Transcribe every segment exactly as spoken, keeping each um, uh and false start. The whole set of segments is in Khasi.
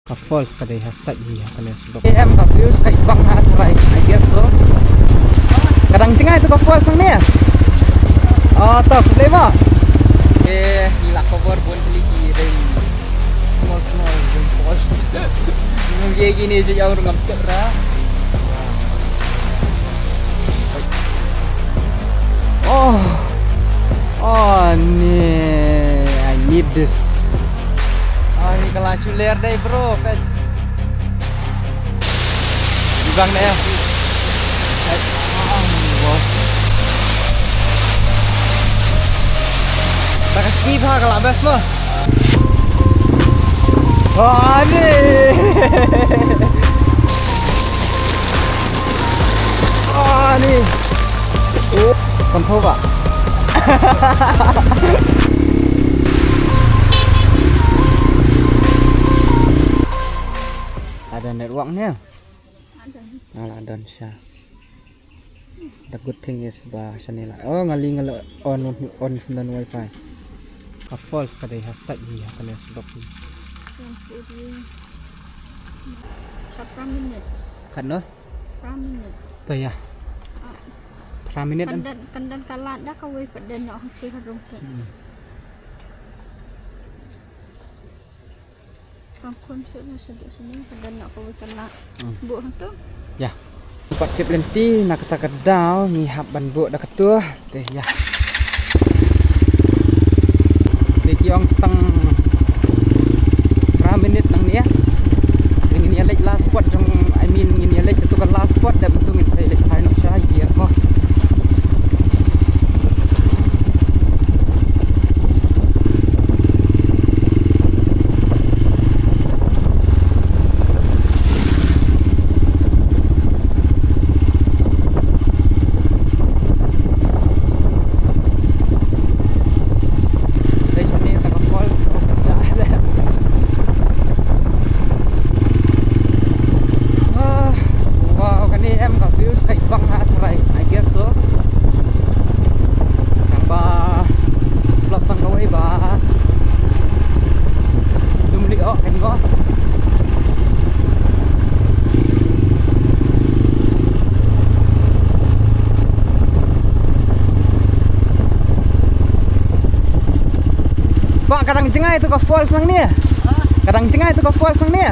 Ka falls ka dei ha side hi ha kane sdok. Em ka views ka ibang ha turai, I guess so. Ka dang jngai tu ka falls hangne. Ah, to, khublei mo. Eh, ngi la cover bun tylli ki dei small small dei falls. Ngi ye kine sa ïa ngam tip ra. Oh. Oh, ni. I need this. Oh, ni ka la shu ler dei, bro. Pet. Di bang dei. Pet. Oh, wow. Ta ka ski ba ka la best mo. Ani. Ani. Oh, san tho ba. Ada network ne? Ada. Ala don sha. The good thing is ba shane la. Oh, ngali ngali on on sendon wifi. Ka falls ka dei ha side hi ha kane sdok hi. Sa pra minit. Kan no? Pra minit. To ya. Ah. Pra minit kan dan kan dan ka lada ka wei pat dan noh ha ki harum ke. Hmm. Kan khun shu na shu sini kan dan nak kawei kan nak. Hmm. Buh tu. Ya. Pat tip lynti na kata ka daw ngi hap ban buh da katu. Te ya. Te ki ong stang pra minit nang ni ya. Ngin ïa leit last spot jong, I mean, ngin ïa leit tu ka last spot da tu ngin sa ïa leit phai noh sha ïa ko. Ah, wow, kane em ka views ka ibang ha trai, I guess so. Tang ba vlog tang kawei ba dum li ok kan ko. Ba ka dang jngai tu ka falls nang ni. Ka dang jngai tu ka falls nang ni.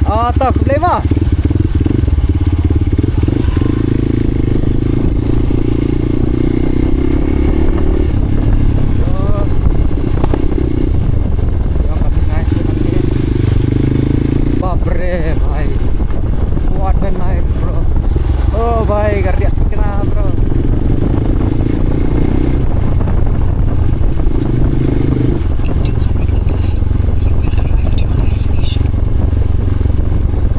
Oh, to, khublei mo. Bapre, bhai. What a nice, bro. Oh, bhai, gardia tikna, bro. In two hundred meters, you will arrive at your destination.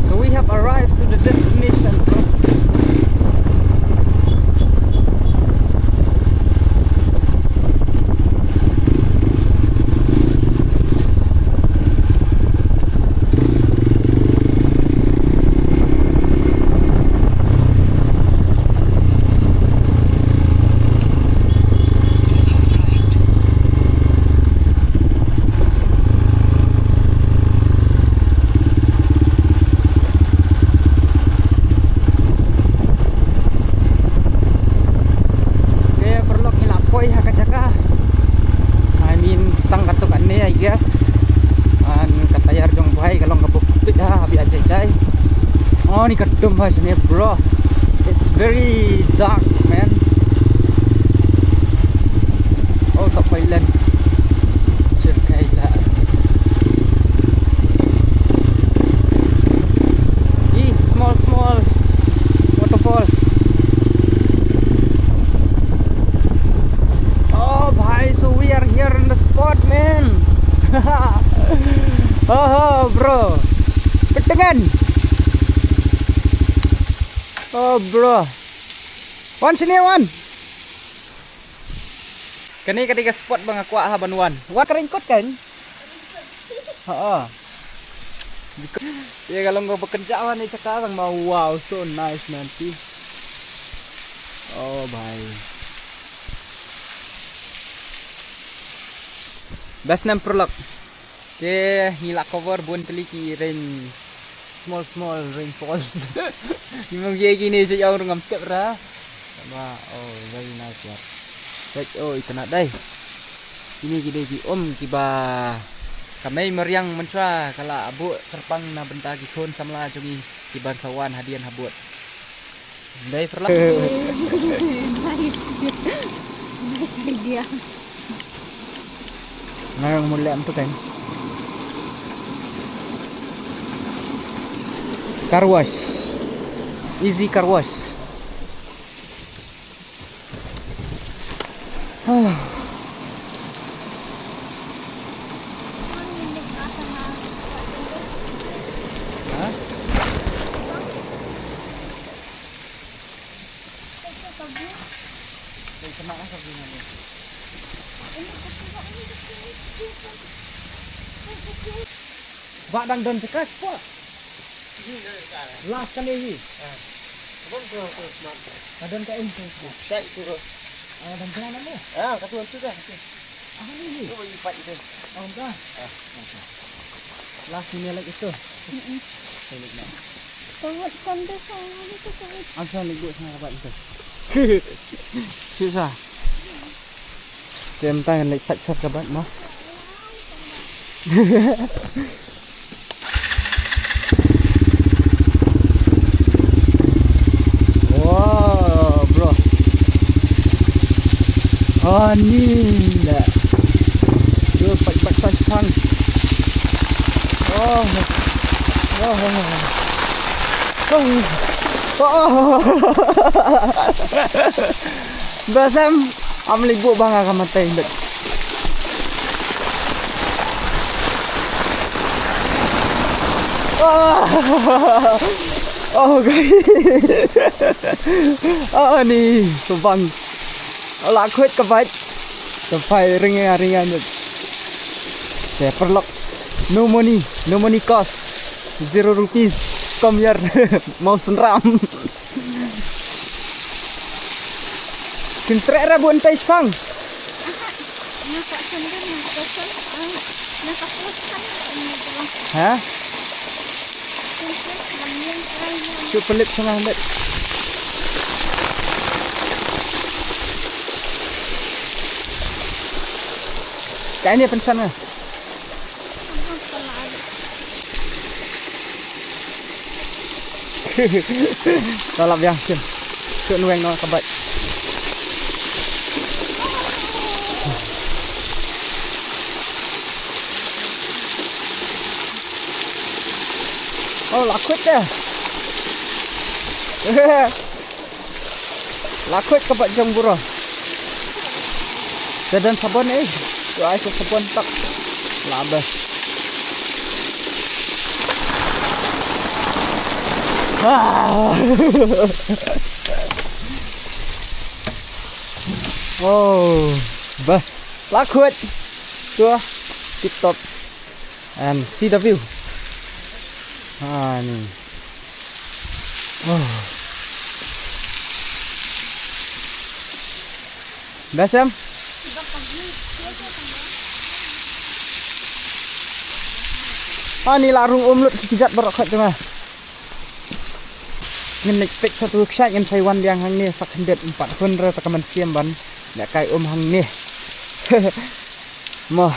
So we have arrived to the destination, bro. Te paralok ngi la poi ha ka jaka. I mean, stang katto katne, I guess. An ka tayar jong u bhai ka long kaba kut ha, ha biang jai jai. Oh, ni ka dum bhai sini, bro. It's very dark, man. Oh, sa pailan. Sir Kaila. Ih, small, small waterfalls. Oh, bhai, so we are here in the spot, man. Oh, oh, bro. Petengan. Oh, bro. Wan sini, wan. Kane ka dei ka spot ba nga kwah ha ban wan. Wat ka raincoat kan? Ha. Ïa ka long ka ba kynjah wan ïa ka tang ma, wow, so nice, man. See. Oh, bhai. Best nem paralok. Te ngi la cover bun tylli ki rain, small small rainfall. Ki mong ki kine sa ong ruh ngam tip ra. Ba, oh, very nice yaar. Right, oh, itynnad dei. Kine ki dei ki um kiba ka mei mariang mynshuwa ka la buh kyrpang na bynta ki khun samla jong ngi kiban sa wan hadien habud. Dei pyrlok. Nice. Nice idea. Ngarang mo lem tu kan. Car wash. Easy car wash. Ah. Ha? Ba dang don jaka spot. Last kali hi. Ka don ka info. Ah, don ka nama? Ah, ka tu tu dah. Ah, ni hi. Tu bagi fight itu. Oh, dah. Last ni lagi itu. Saya nak. Kawat sandal saya itu kawat. Ang sa ligo sa kabat ito. Sisa. Tem ta ngan leit sait sat kabat mo. Wow, bro. Ani la. Yo, pat pat pat pang. Oh. Oh. Oh. Oh. Basam, am li bu bang ka matai bet. Oh. Oh, gai. Oh, ni, subang. La khut ka bait. Ka pai ringa ringa bet. Te pyrlok. No money, no money cost. Zero rupees. Come here. Mau senram. Kin treh ra bun tai spang. Ha? Shu pelip sengah bet. Ka ini pensan ah. Lalap yang sim. Suk nueng no ka bait. Oh, la khut eh. La khut ka bait jong buro. Te don sabon eh. Tu ai sa sabon tak. La beh. Ah. Oh, beh. La khut. Tu tip top. And see the view. Ah, ni. Oh. Best em? Ah, ni la rung um lut ki jat baroh khat jong nga. Ngin leit peit sa tu kshaid ngin sa wan biang hangne sa khyndiat, ym pat hun re ta ka mynsiem ban ïa kai um hangne. Mo.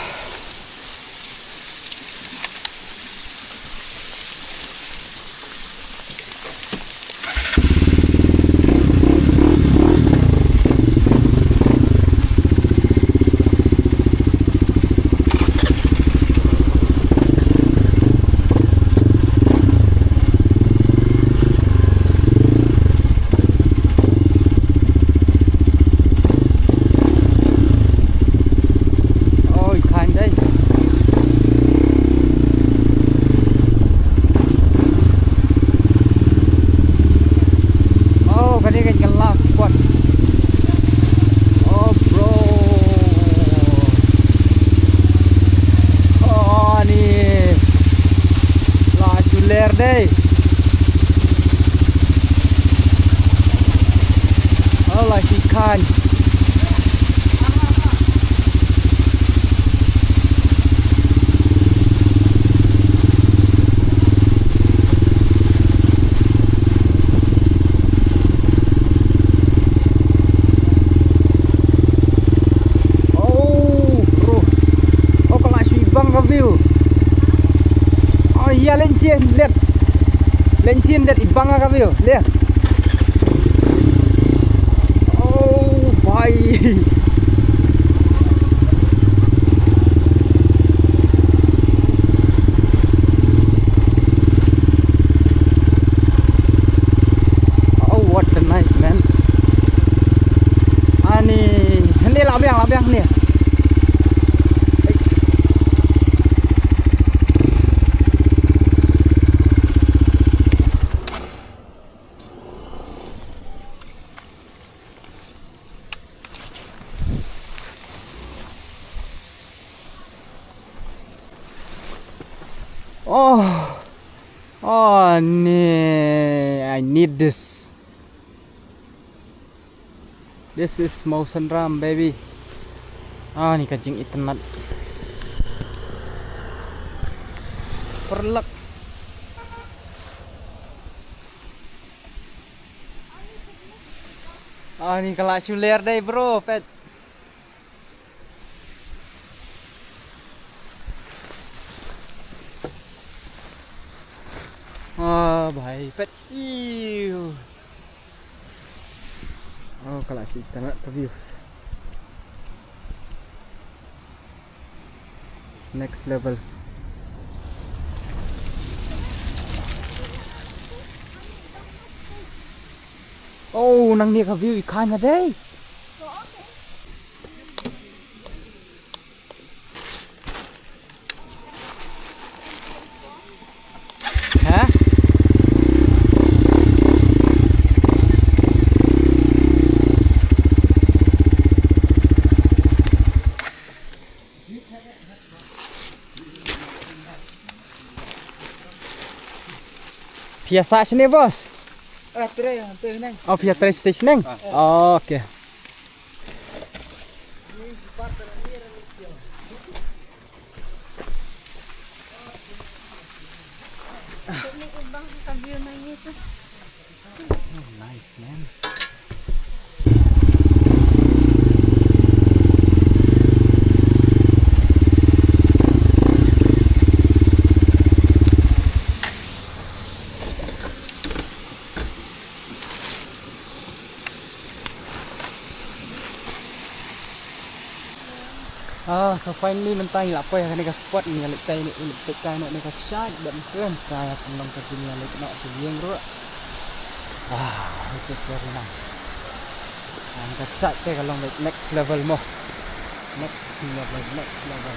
Oi, khan dai. Oh, kane ka last spot. Oh, bro. Oh, ni. La juler dei. Oh, la shi khan. Ïa, lynti lyndet. Lynti lyndet, i bang ka view. Leh. Oh, bhai. Oh, what a nice, man. Ani, hangne la biang, la biang hangne. Ei. Oh. Oh, nee. I need this. This is Mawsynram, baby. Ah, ni ka jingitynnad. Pyrlak. Ah, ni ka la shu ler dei, bro, peit. Ah, bhai, peit. Iu. Oh, ka la shu itynnad ka views. Next level. Oh, nangne ka view i kham ha dei. Ha? Phi ïa sah shane, boss? Ah, trei, trei neng. Oh, phi ïa trei sha shnong? Ah. Oh, okay. Oh, nice, man. Ah, so finally mynta ngi la poi ha kane ka spot, ngi ïa leit tai ne, leit tai ne, ne ka kshaid bad mynta sa ïa pynlong ka jingïaleit noh sha ïing ruh. Ah, it is very nice. Ah, ka kshaid te ka long like next level mo. Next level, next level.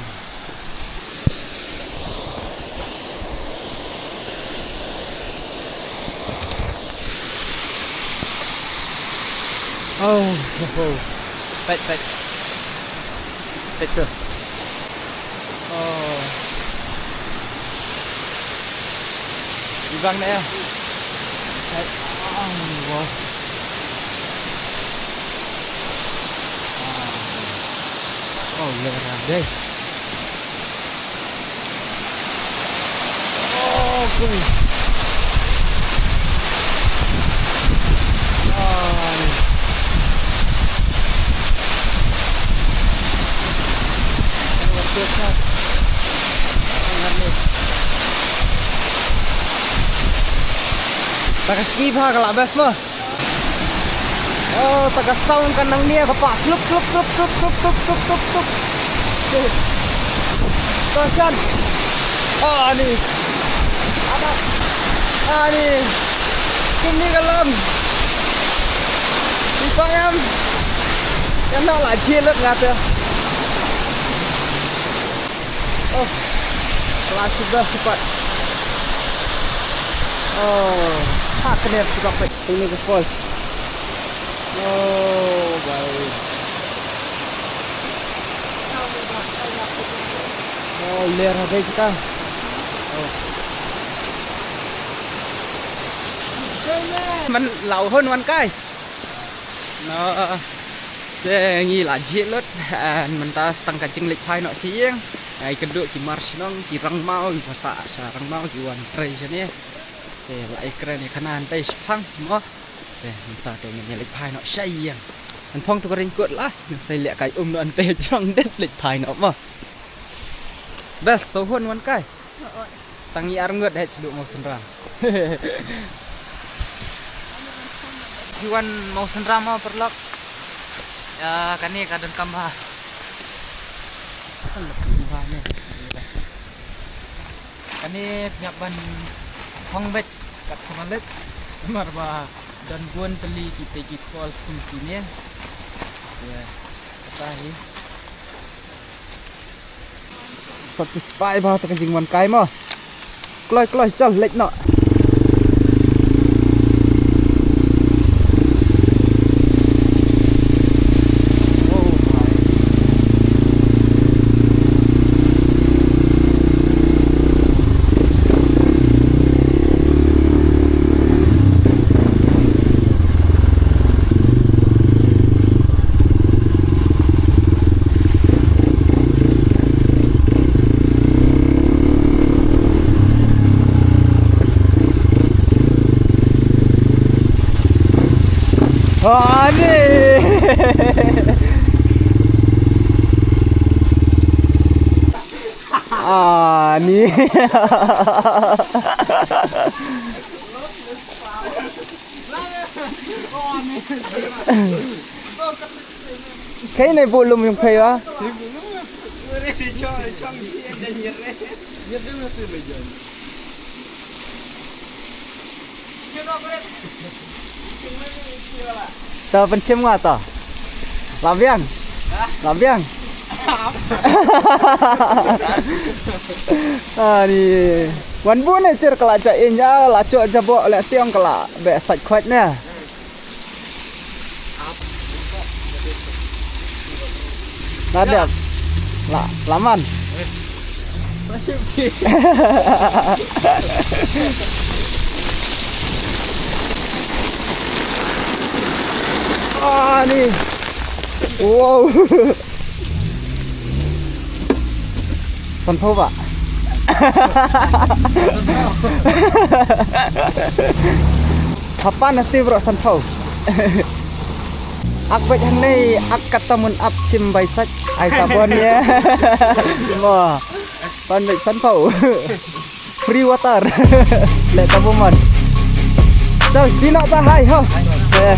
Oh, oh, oh. Peit, peit. Peit tu. Oh. Ibang na ya. Peit. Oh, wow. Ah. Oh, iya, deh. Oh, okay. Ah, ni. Luar biasa. Sangat ni. Pakai ski bha kalau best mah. Oh, ta ka sound ka nangne ka pa. Klup, klup, klup. Station. Ah, ni. Abat. Ah, ni. Kum ni ka long. Ni pa ngam. Kan nok la jhieh lut nga te. Oh. Kelas sebelas cepat. Oh. Ha, kena cepat. Ini ke falls. Oh, baik. Oh, ler ha dei kita. Oh. Man lau hon wan kai. No. Te ngi la jhieh lut, eh, mynta stang ka jingleit phai noh sha ïing. Ai ka duh ki mar shnong, ki rangmaw, ki pasa sha rangmaw, ki wan trei shane. Te la ai kren ïa ka nan te shipang mo. Te mynta te ngin ïa leit phai noh sha ïing. Ngan phong tu ka raincoat last, ngan sa leh kai um noh ante jrong det leit phai noh mo. Best, so hon wan kai. Oh, oh. Tang i ar ngut heh shu duh Mawsynram. Phi wan Mawsynram ha paralok. Ya, kane ka donkam bha. Kan lep bha ne. Kane phi hap ban thong beit kat sa ma leit. Namar ba don bun tylli kita ki falls kum kine. Ya, kata hi. Satisfy bha te ka jingwan kai mo. Kloi kloi chal leit noh. Ani. Ani. Kei ne bu lum yung kei wa. Ta pynchim nga ta. La biang. La biang. Ani. Wan bu ne chir kala cha inya la cho jabo le tiong kala be sat khwat ne. Nadep. La, laman. Ah, ni. Wow. Sanphew ba. Hapa nasi bro sanphew. Ak bek hangne ak kata mun ap chim bai sat ai sabon ya. Mo. Pan bek sanphew. Free water. Let tabu man. Chal sino ta hai ho. Eh.